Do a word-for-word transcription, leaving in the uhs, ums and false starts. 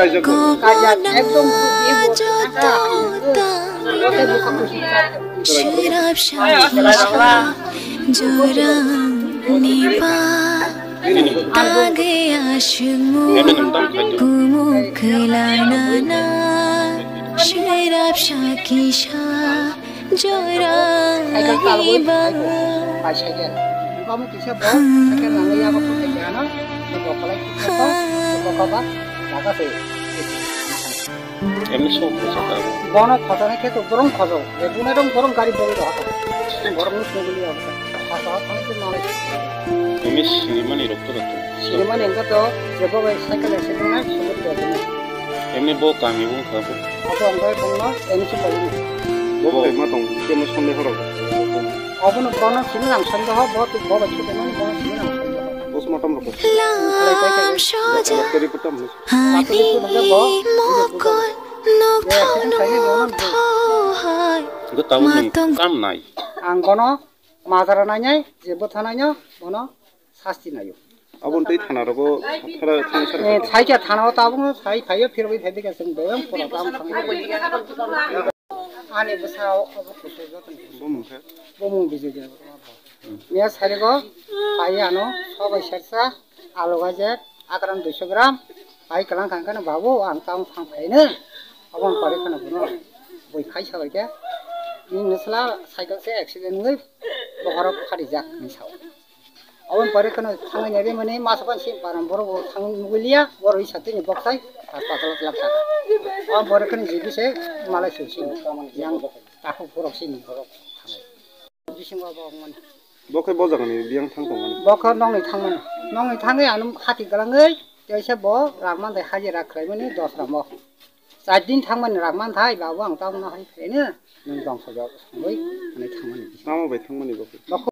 Kobuna joto tang sirap sakisa jorani ba tangwi aswkmung kumu kwlanana sirap sakisa jorani ba. Bai cycle. Omo kisa bo cycle nangwi yago phutai jano. Bo kolai kisa bo, bo koba, jaga se. Emni sok khosa ta. Bono khosani khe to borong khoso. Je bune rong borong gari bogwi roha ta. Borong nus nuguli roha ta. Khosa thang tu malai. Emni sinimani rok to rok to. Sinimani engka to, je bo bai cycle accident na, sumut ya bune. Emni bo kami bo kha bo. Abo ang bai bongno, emni se bongno. Bo bai ma tong, kemni sonde horo. Obono bono simi nang sonde ho, bo tu bo bai chute mani bono simi nang sonde ho. Postmortem rok. Lam soja. Doctor report tam. Ani mokol nokthao nokthao hai. Bo tabuk nwng matong kam nai. Ang bono majra nainai, je bwtha nainai, bono sasti naio. Aboni tei thana rogo thara thang sar. Eh, saikya thana o tabuk no sai phaio, phirogwi phai bikha chwng bebang pura tang thang. Ani bwsa o obo kusu joto ni. Bo mung kha? Bo mung Bijay Debbarma. Miya sarigo, pai ano, sobai sersa, alu gaje, akran duiso gram, pai kalang kang kano babu, ang tamo phang phaino, abang pare kano bono, bui khai sabai khe, ni nesla cycle se accident wngwi, bokhorok pharijak ni sao. Abang pare kano thangai nai mani, masa pan si param borok bo thang nugui liya, borok i satini boksai, haspatal o tlak sak. Abang pare kano jibi se, malai se sini, yang takhuk borok sini, borok thangai. Bisingo bo wngmani. Bo khe bo jagani biyang thang tongmani. Bo khe nokni thangmani. Nokni thangwi ano hati gwlangwi, teisa bo rang manthai hajira khlaimani dosra mo. Char din thangmani rang manthai, babu ang tabukno hai khlaino, nwng dongso jok songwi hwnwi thangmani. Tamo bai thangmani bo khe? Bo khe